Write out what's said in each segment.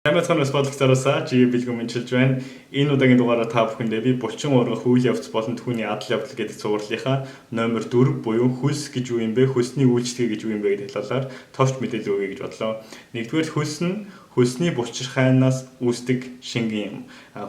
Сайн байцгаана уу, бодлогцоороосаа чи бэлгүн мэдчилж байна. Энэ удаагийн дугаараар та бүхэндээ би булчин уургах үйл явц болон түүний адал явдал гэдэг цувралынхаа номер 4 буюу хөлс гэж юу юм бэ? Хөлсний үйлчлэгээ гэж юу юм бэ гэдэг талаар товч мэдээлэл өгье гэж бодлоо. Нэгдүгээр, хөлс нь хөлсний булчирхайнаас үүсдэг шингэн юм.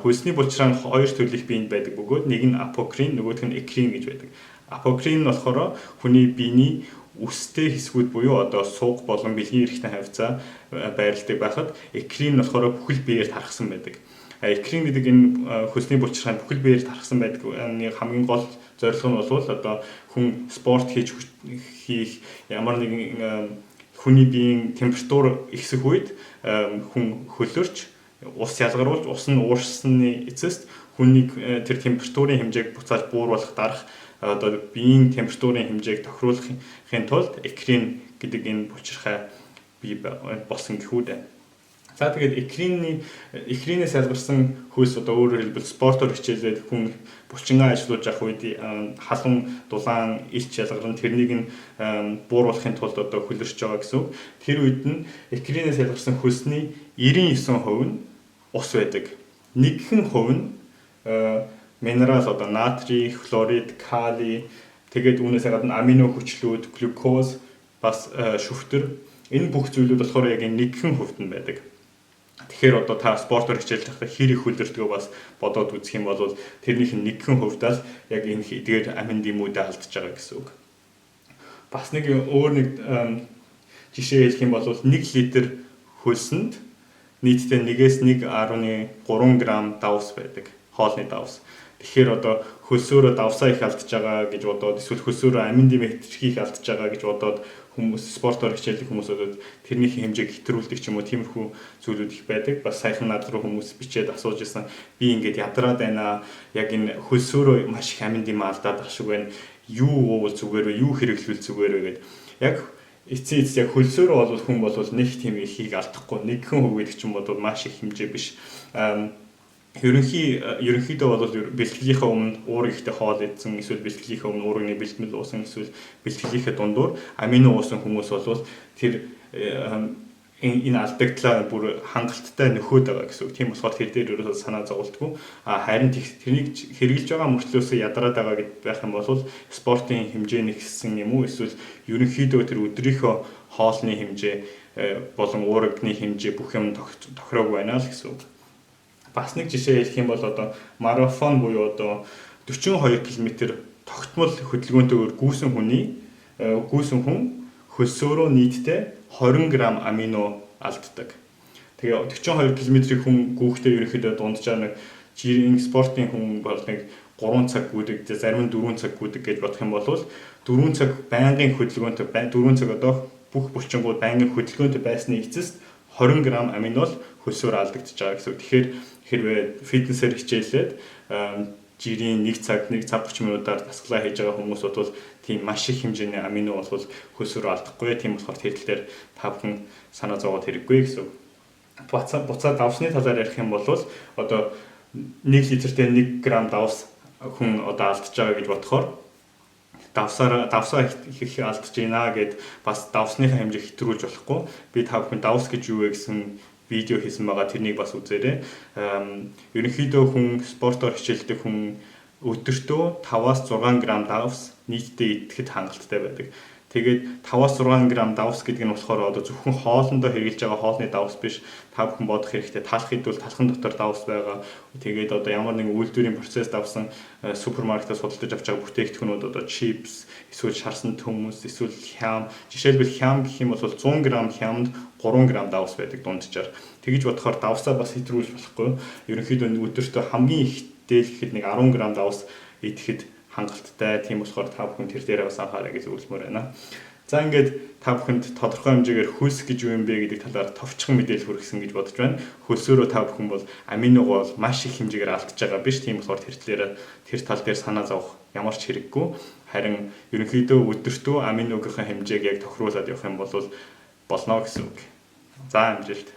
Хөлсний булчирхайн хоёр төрлийн биед байдаг бөгөөд нэг нь апокрин, нөгөөх нь экрин гэж байдаг. Апокрин нь болохоор хүний биений үстэй хэсгүүд буюу одоо суг болон бэлгийн эрхтэн хавьцаа байрладаг байхад экрин нь болохоор бүхэл биеэр тархсан байдаг. Экрин гэдэг энэ хөлсний булчирхай бүхэл биеэр тархсан байдаг хамгийн гол зорилго нь бол одоо хүн спорт хийх ямар нэгэн хүний биеийн температур ихсэх үед хүн хөлөрч, ус ялгаруулж, ус нь ууршсаны эцэст хүнийг тэр температурын хэмжээг буцааж бууруулах, дарах, одоо биеийн температурын хэмжээг тохируулахын тулд экрин гэдэг энэ булчирхай бий болсон гэхүү дээ. За, тэгээд экринээс ялгарсан хөлс, одоо өөрөөр хэлбэл спортоор хичээлээд хүн булчингаа ажилуулж явах үед халуун дулаан элч ялгарна, тэрнийг нь бууруулахын тулд одоо хөлөрч байгаа гэсэн үг. Тэр үед нь экринээс ялгарсан хөлсний 99% нь ус байдаг. 1% нь минерал, одоо натрий, хлорид, кали, тэгээд үүнээс гадна амино хүчлүүд, глюкоз, бас шүхтэр, энэ бүх зүйлүүд болохоор яг энэ 1% нь байдаг. Тэгэхээр одоо та спортоор хичээлж байхдаа хэр их хөлөрдгөө бас бодоод үзэх юм бол тэрнийх нь 1% л яг энэ эдгээр амин дэмүүдээ алдаж байгаа гэсэн үг. Бас нэг өөр нэг жишээ хэлэх юм бол 1 литр хөлсөнд нийтдээ 1-ээс 1.3 грамм давс байдаг. Хоолны давс. Тэгэхээр одоо хөлсөөрөө давсаа их алдаж байгаа гэж бодоод, эсвэл хөлсөөрөө амин дэмээ хэтэрхий их алдаж байгаа гэж бодоод хүмүүс, спортоор хичээлдэг хүмүүс одоо тэрний хэмжээг хэтрүүлдэг ч юм уу, тиймэрхүү зүйлүүд их байдаг. Бас саяхан над руу хүмүүс бичээд асууж исэн. Би ингээд ядраад байна. Яг энэ хөлсөөрөө маш их амин дэмээ алдаад ах шиг байна. Юу уувал зүгээр вэ? Юу хэрэглэвэл зүгээр вэ гэд. Яг эцсийн эц яг хөлсөөрөө бол хүн бол нэг тийм ихийг алдахгүй. 1% гэдэг чинь бол маш их хэмжээ биш. Ерөнхийдөө бол бэлтгэлийнхээ өмнө уурыг ихтэй хоол идсэн, эсвэл бэлтгэлийнхээ өмнө уургийн бэлтгэл уусан, эсвэл бэлтгэлийнхээ дундуур амино уусан хүмүүс бол тэр энэ алдагдлаа бүр хангалттай нөхөөд байгаа гэсэн үг. Тийм болохоор тэр дээр ерөөсөө санаа зоволтгүй. А харин тэрнийг хэрэглэж байгаа мөртлөөсөө ядраад байгаа гэд байх юм бол спортын хэмжээ нэгссэн юм уу, эсвэл ерөнхийдөө тэр өдрийнхөө хоолны хэмжээ болон уурагны хэмжээ бүх юм тохироогүй байна л гэсэн үг. Бас нэг жишээ хэлэх юм бол одоо марафон буюу одоо 42 км тогтмол хөдөлгөөнтэйгээр гүйсэн хүний гүйсэн хүн хөлсөөрөө нийтдээ 20 г амино алддаг. Тэгээ 42 км-ийг хүн гүйхдээ ерөнхийдөө дунджаар нэг жирийн спортын хүн бол нэг 3 цаг гүйдэг, зарим нь 4 цаг гүйдэг гэж бодох юм бол 4 цаг байнгын хөдөлгөөнтэй, 4 цаг одоо бүх булчингууд байнгын хөдөлгөөнтэй байсны эцэст 20 г амино л хөлсөөр алдагдчихж байгаа гэсэн үг. Тэгэхээр хэрвээ фитнесээр хичээлээд жирийн 1 цаг, 1 цаг 30 минутаар дасгалаа хийж байгаа хүмүүс бол тийм маш их хэмжээний амино бол хөлсөөр алдахгүй. Тийм болохоор тэр тал дээр та бүхэн санаа зовоод хэрэггүй гэсэн үг. Буцаа давсны талаар ярих юм бол одоо 1 литртэй 1 г давс хүн одоо алдаж байгаа гэж бодохоор давсаа их алдаж байна гэд бас давсныхаа хэмжээг хэтрүүлж болохгүй. Би та бүхэн давс гэж юу вэ гэсэн видео хийсэн байгаа, тэрнийг бас үзээрэй. Ерөнхийдөө хүн, спортоор хичээлдэг хүн өдөртөө 5-аас 6 г давс нийтдээ идэхэд хангалттай байдаг. Тэгээд 5-аас 6 г давс гэдэг нь болохоор одоо зөвхөн хоолндоо хэрэглэж байгаа хоолны давс биш. Та бүхэн бодох хэрэгтэй. Талх идвэл талхан дотор давс байгаа. Тэгээд одоо ямар нэгэн үйлдвэрийн процесс давсан, супермаркетаас худалдаж авч байгаа бүтээгдэхүүнүүд, одоо чипс, эсвэл шарсан төмөс, эсвэл хям. Жишээлбэл, хям гэх юм бол 100 г хямд 3 г давс байдаг дунджаар. Тэгж бодохоор давсаа бас хэтрүүлж болохгүй. Ерөнхийдөө өдөртөө хамгийн их дээлгэхэд нэг 10 г давс идэхэд хангалттай. Тийм болохоор та бүхэн тэр дээрээ бас анхаарай гэж зөвлөмөр байна. За, ингээд та бүхэнд тодорхой хэмжээгээр хөлс гэж юу юм бэ гэдэг талаар товчхон мэдээлэл хүргэсэн гэж бодож байна. Хөлсөөрөө та бүхэн бол аминогоо бол маш их хэмжээгээр алдаж байгаа биш. Тийм болохоор тэр талаараа тэр тал дээр санаа зовох ямар ч хэрэггүй. Харин ерөнхийдөө өдөртөө аминогийнхаа хэмжээг яг тохируулаад явах юм бол болно гэсэн үг. За, амжилт.